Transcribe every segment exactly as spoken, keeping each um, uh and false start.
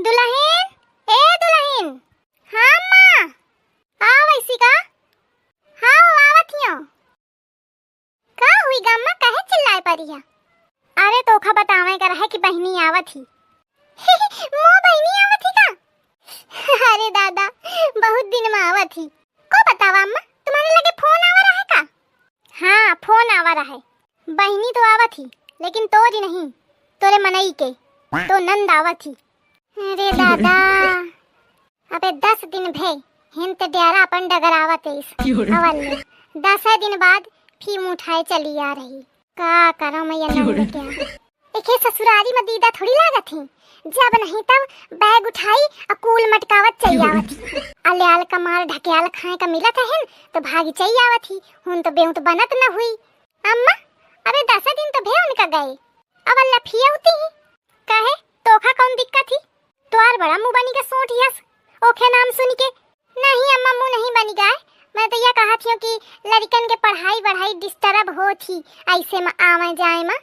दुलहिन, ए दुलहिन। हाँ अम्मा। आव ऐसी का? हाँ, आवत हियो। का हुई गा अम्मा, काहे चिल्लाए परी है? अरे तोखा बतावे का रहे कि बहिनी आवत ही। मो बहिनी आवत ही का? अरे दादा, बहुत दिन में आवत ही। को बतावा अम्मा, तुम्हारे लगे फोन आवा रहे का? हाँ, फोन आवा रहे। बहिनी तो आवत ही, लेकिन तोरी नहीं, तोरे मनई के, तो नंद आवत ही। अरे दादा, अबे दस दिन भे, हिन ते डेरा अपन डगरावत इस। क्यों रे? अवल ले, दस दिन बाद फिर मुँह उठाए चली आ रही। का करो मैं ये क्यों रे? नंद क्या? एके ससुरारी में दीदा थोड़ी लागत ही। जब नहीं तब बैग उठाई आ कूल मटकावत चली आवत ही। अल्याल का माल ढकेल खाए का मिलत है हिन, तो भागी चली आवत ही। हुन तो बेहूँ तो बनत न हुई। अम्मा, अबे दस दिन तो भे उनका गए। अब अल्लाह फिया होती ही। काहे? तोखा कौन दिक्कत ही? तोहार बड़ा मुँह बनी के सोट ही हस, ओखे नाम सुन के। नहीं अम्मा, मुँह नहीं बनी गाय। मैं तो यह कहत हियो कि लड़िकन के पढ़ाई वढ़ाई disturb होत ही, ऐसे में आवे जाए में।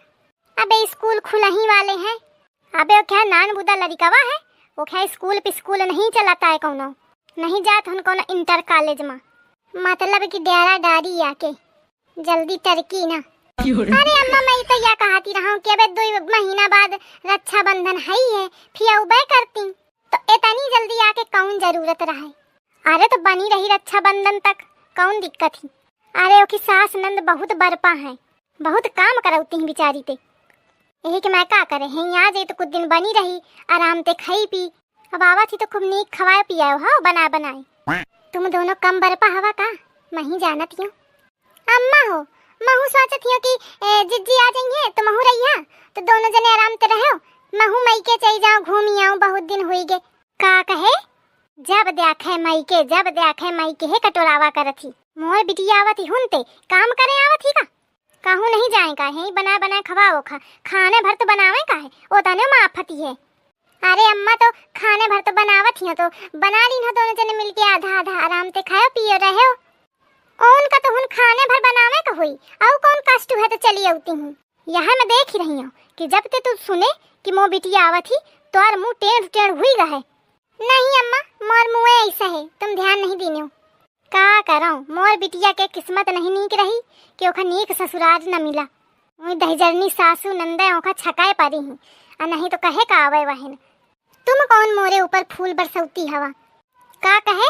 अबे स्कूल खुलही वाले हैं। अबे ओखे नान बुदा लड़िकवा है, ओखे स्कूल पिस्कूल नहीं चलता है कौनो, नहीं जात हन कौनो इंटर कॉलेज में। मतलब कि डेरा डारी आके जल्दी टरकी ना। क्यों रे? अरे अम्मा, मैं तो या कहती रहूं कि अबे दो महीना बाद रक्षाबंधन है ही है, फिर अउबे करती, तो इतनी जल्दी आके कौन जरूरत रहे? अरे तो बनी रही रक्षाबंधन तक, कौन दिक्कत ही? अरे ओकी सास नंद बहुत बरपा है, बहुत काम करौती हैं बिचारी ते। यही कि मैं का करे हैं, यहाँ जाई तो कुछ दिन बनी रही, आराम ते खाई पी। अब आवत ही तो खूब नीक खवाए पियाओ हो, बनाए बनाए। तुम दोनों कम बरपा हवा का? मैं ही जानत हियो। अम्मा हो, महू सोचत हियो कि, ए, जिज्जी आ जाइए तो महू रहिया, तो दोनों जने आराम ते रहो। महू मइके चली जाओ, घूमी आऊं, बहुत दिन हुई गे। का कहे? जब देखे मइके, जब देखे मइके हे कटोरावा करत ही। मोर बिटिया आवत ही हुन ते काम करे आवत ही का? कहूँ नहीं जाए का, यहीं बनाए बनाए खवाओ खा, खाने भर तो बनावे का है, ओ तने माँ फती है। अरे अम्मा तो खाने भर तो बनावत ही हो, तो बना लीन हो दोनों जने मिलके आधा आधा, आराम से खाओ पियो रहो। उनका तो हुन खाने भर बनावे का हुई, अउ कौन कष्ट है तो चली अउती हूँ। यह मैं देख ही रही हूँ कि जब ते तू सुने कि मो बिटिया आवत ही, तोर मुँह टेढ़ टेढ़ हुई गए। नहीं अम्मा, मोर मुँह ऐसा है, तुम ध्यान नहीं दीन्यो। का करो, मोर बिटिया के किस्मत नहीं नीक रही कि ओखा नीक ससुराल न मिला। वही दहिजरनी सासू नंदे ओखा छकाए पारी ही, आ नहीं तो कहे का आवे वहिन। तुम कौन मोरे ऊपर फूल बरसौती हवा? का कहे?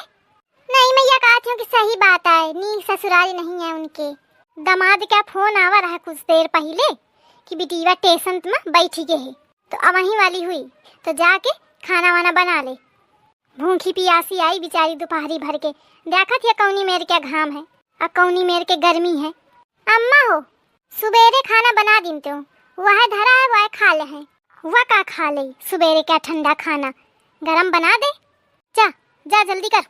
नहीं, मैं या कहत हूँ कि सही बात आए, नीक ससुराल नहीं है उनके। दामाद का फोन आवा रहा कुछ देर पहिले कि बिटिया टेसन में बैठी के है, तो अवहीं वाली हुई, तो जाके खाना वाना बना ले। भूखी पियासी आई बिचारी दोपहरी भर के, देखत या कौनी मेर के घाम है, आ कौनी मेर के गर्मी है। अम्मा हो, सुबेरे खाना बना दिन तो, वह धरा है, वह खा ले है। वह का खा ले, सुबेरे का ठंडा खाना गरम बना दे। जा, जा जल्दी कर।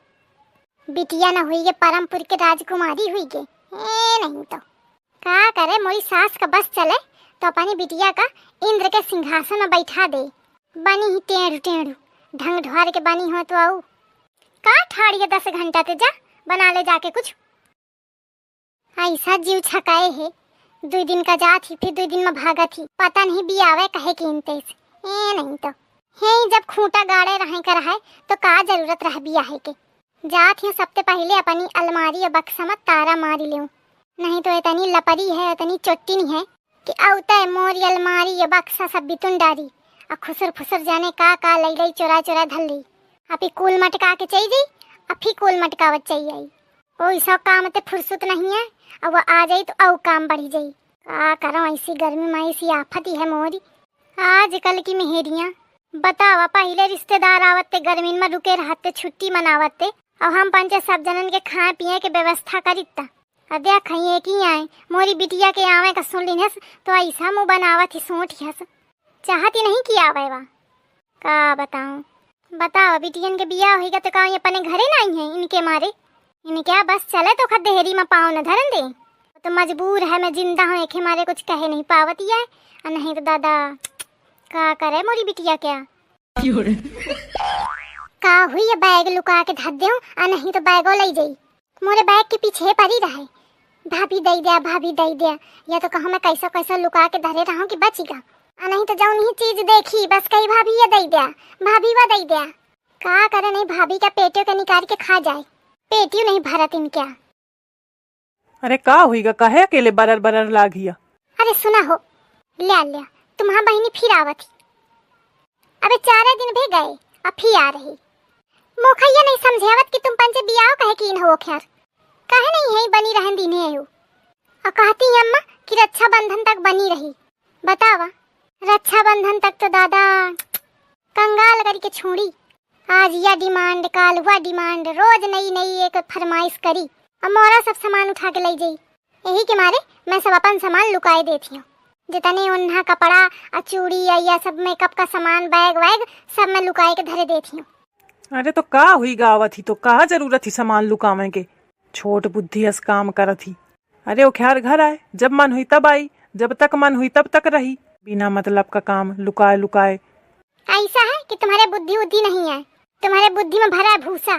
बिटिया न हुई ये परमपुर के राजकुमारी हुई गे। ए नहीं तो। का करे, मोरी सास का बस चले तो अपनी बिटिया का इंद्र के सिंहासन में बैठा दे। बनी ही टेढ़ू टेढ़ू, ढंग ढोर के बनी हो तो आऊ। का ठाड़ी है दस घंटा ते, जा बना ले जाके कुछ। ऐसा जीव छकाए है, दुई दिन का जात ही, फिर दुई दिन में भागत ही, पता नहीं बियावे कहे कीनते से। ए नहीं तो, हे जब खूंटा गाड़े रहे कर है, तो का जरूरत रह बियाहे के? जात ही सबसे पहिले अपनी अलमारी या बक्सा में तारा मारी लेऊं, नहीं तो इतनी लपरी है, इतनी चोट्टिन है कि अउते मोरी अलमारी या बक्सा सब बितुन डारी, आ खुसुर फुसुर जाने का का लई लई चोरा चोरा धर ली। अभी कूल मटका के चई जाई, आ फिर कूल मटकावत चई आई। ओई सब काम ते फुर्सत नहीं है, अब वो आ जाई तो अउ काम बढ़ी जाई। का करो, ऐसी गर्मी में ऐसी आफत ही है मोरी। आजकल की मेहरियां, बतावा, पहिले रिश्तेदार आवत ते गर्मी में रुके रहत ते, छुट्टी मनावत ते, अब हम पंचे सब जनन के खाए पिए के व्यवस्था करित ता। अब देख, ये की आए, मोरी बिटिया के आवे का सुन लिनस, तो ऐसा मुंह बनावत ही सोट हस। चाहत ही नहीं कि आवे वा। का बताऊं? बताओ, बिटियन के बियाह होइगा तो का ये अपने घरे ना आई है इनके मारे? इनके बस चले तो खदेरी में पाँव न धरन दे। तो मजबूर है, मैं जिंदा हूँ, एके मारे कुछ कहे नहीं पावत है। और नहीं तो दादा, का करे मोरी बिटिया क्या? क्यों रे? का हुई, ये बैग लुका के धर देऊं, आ नहीं तो बैगो लई जाई। मोरे बैग के पीछे पड़ी रहे, भाभी दई द्या, भाभी दई द्या। या तो कहूँ मैं कैसा कैसा लुका के धरे रहूं कि बची गा। आ नहीं तो जौन ही चीज देखी, बस कही, "भाभी, ये दई द्या, भाभी, वो दई द्या।" का करे नहीं, भाभी का पेटियो के निकाल के खा जाए, पेटियो नहीं भरत इनके। अरे का हुई गा, काहे अकेले बरर बरर लागिया? अरे सुना हो, ल्या ल्या, तुम्हार बहिनी फिर आवत ही। अबे चारे दिन भी गए, अब फिर आ रही। मोखैया नहीं समझावत कि तुम पंचे बियाह कहे कीन हो खैर, काहे नहीं है बनी रहन दीने हो। और कहती है अम्मा कि रक्षाबंधन तक बनी रही। बतावा, रक्षाबंधन तक तो दादा कंगाल करके छोड़ी। आज या डिमांड, काल हुआ डिमांड, रोज नई नई एक फरमाइश करी। अब मोरा सब सामान उठा के लई जाई। यही के मारे मैं सब अपन सामान लुकाए देती हूँ। जितने उन्हा कपड़ा, आ चूड़ी, या, या सब मेकअप का सामान, बैग वैग, सब मैं लुकाए के धरे देती हूँ। अरे तो का हुई गा, आवत ही तो का जरूरत ही सामान लुकावे के? छोट बुद्धि अस काम करत ही। अरे ओख्यार घर आए, जब मन हुई तब आई, जब तक मन हुई तब तक रही। बिना मतलब का काम लुकाए लुकाए। ऐसा है कि तुम्हारे बुद्धि उद्धि नहीं है, तुम्हारे बुद्धि में भरा है भूसा।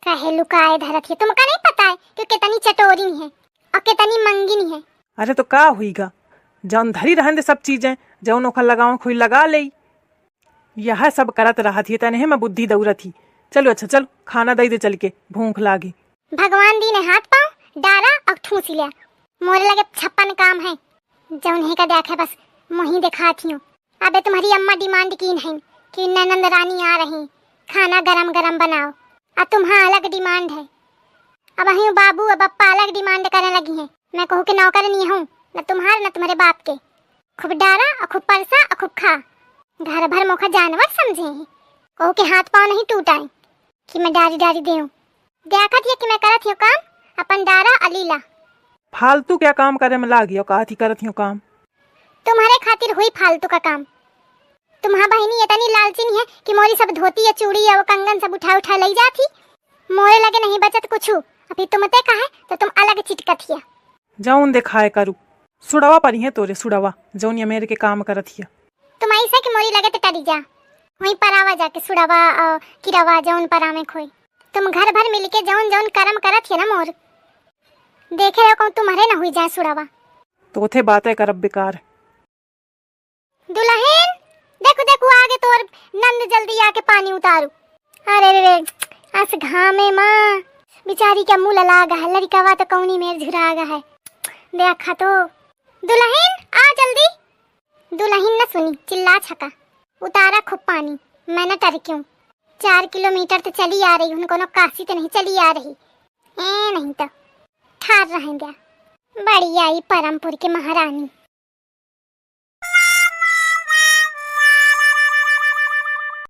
काहे लुकाए धरत है, तुमका नहीं पता है कि कितनी चटोरी है और कितनी मंगिन है। अरे तो का हुई गा, जौन धरी रहन दे सब चीजें, जौन ओखर लगावे खोई लगा लेई। यह सब करत रहत ही, तनहे में बुद्धि दौड़त ही। चलो अच्छा, चलो खाना दई दे चल के, भूख लागी। भगवान दीने हाथ पाँव, डारा और ठूसी लिया। मोरे लगे छप्पन काम है, जौन ही का देखे बस मुही दिखात ही हूँ। अबे तुम्हारी अम्मा डिमांड कीन है कि ननंद रानी आ रही, खाना गरम गरम बनाओ। आ तुम्हार अलग डिमांड है। अब अही बाबू अब पप्पा अलग डिमांड करे लगी हैं। मैं कहूँ कि नौकरनी हूँ, न तुम्हार न तुम्हारे बाप के। खूब डारा और खूब परसा और खूब खा। घर भर मोखा जानवर समझे हैं। कहूँ कि हाथ पाँव नहीं टूटाए कि मैं डारी डारी देऊँ। देखत ये कि मैं करत हूँ काम, अपन डारा अलीला। फालतू क्या काम करे में लागी हो, कहत ही करत हूँ काम। तुम्हारे खातिर हुई फालतू का काम। तुम्हार बहिनी इतनी लालचिन है कि मोरी सब धोती या चूड़ी या वो कंगन सब उठा उठा लई जात ही। मोरे लगे नहीं बचत कुछु। अभी तुम ते कहे तो तुम अलग चिटकत हिया। जौन देखाए करू, सुड़वा परिहे तोरे सुड़वा, जौन ये मेरे के काम करत हिया। तुम ऐसे कि मोरी लगे ते टरी जा, वहीं परावा जाके सुड़वा और किरवा जौन परावे खोई। तुम घर भर मिलके जौन जौन करम करत हिया ना मोर, देखे हो कहूँ तुम्हारे ना हुई जाए सुड़वा। तो उथे बातें करब बेकार। दुलहिन, देखु, देखु, आगे तोर नंद, जल्दी आके पानी उतारू। अरे रे रे, अस घामे मा बिचारी के मुँह लाग है, लड़िकवा तो कौनी मेर झुराग है। देखा तो। दुलहिन, आ जल्दी। दुलहिन न सुनी, चिल्ला छका। उतारा खूब पानी, मैं न टरक्यूँ। चार किलोमीटर तो चली आ रही हूँ, कोनो काशी तो नहीं चली आ रही। ए नहीं तो। ठार रहें द्या। बड़ी आई परमपुर के महारानी।